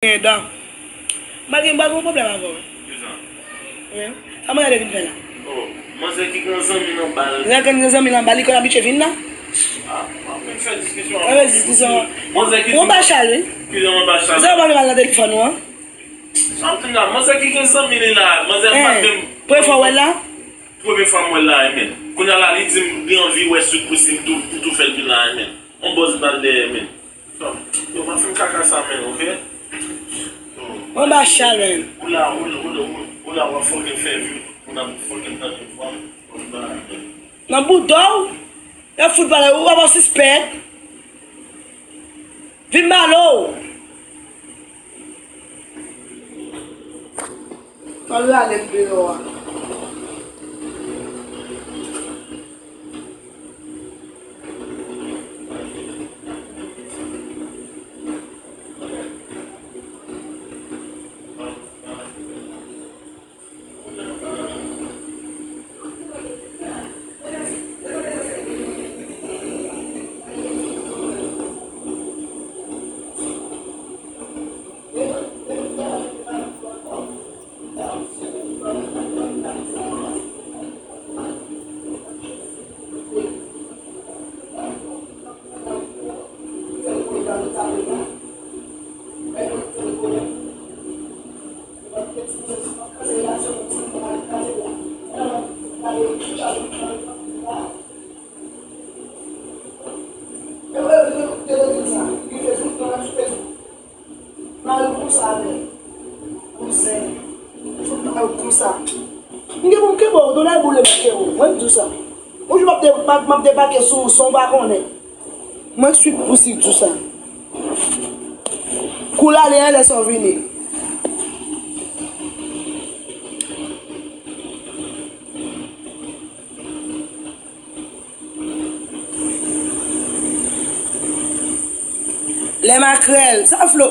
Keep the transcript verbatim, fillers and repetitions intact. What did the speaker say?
Gen dan. M pa gen, m pa gen pwoblèm avè w. Kisa? Wi. Sa manzè te vin fè la? Oh, manzè ki gen zanmi nan bal. Lè gen zanmi nan bal, li konn abitye vin la? Ah, m ap vin fè diskisyon. Fè diskisyon. Manzè ki di. Ou anba chal, wi. Ki jan anba chal? Sa w pa vle mal nan telefòn ou an? Sa m di la, manzè ki gen zanmi li la. Manzè pa menm. Premye fwa w wè l la? Premye fwa m wè l la, wi, men. Kounye a la, li di m li anvi wè Sweet Pussy, m tou, m tou fè l vin la, wi, men. On bòz bal dèyè, men. Yo pa fè m kaka sa, men, oke? Mwen ba chal, men. Ou la, ou la, ou la, ou la, w ap fucking fè vi. Ou la fucking tande vwa. Nan bouda w, y ap fout pale, ou pa sispèk. Vin balo. Al rale m deyò a. Mari w konsa, men. Kouzen. Tout bagay w konsa. M gen pou m kenbe w, tonè boule m ap kenbe w. Mwen m di w sa. Yon jou m ap de-, m ap, m ap debake sou ou san w pa konnen. Mwen Sweet Pussy di w sa. Kou l ale an lè sa w vini. Lè makrèl. Sa Flo?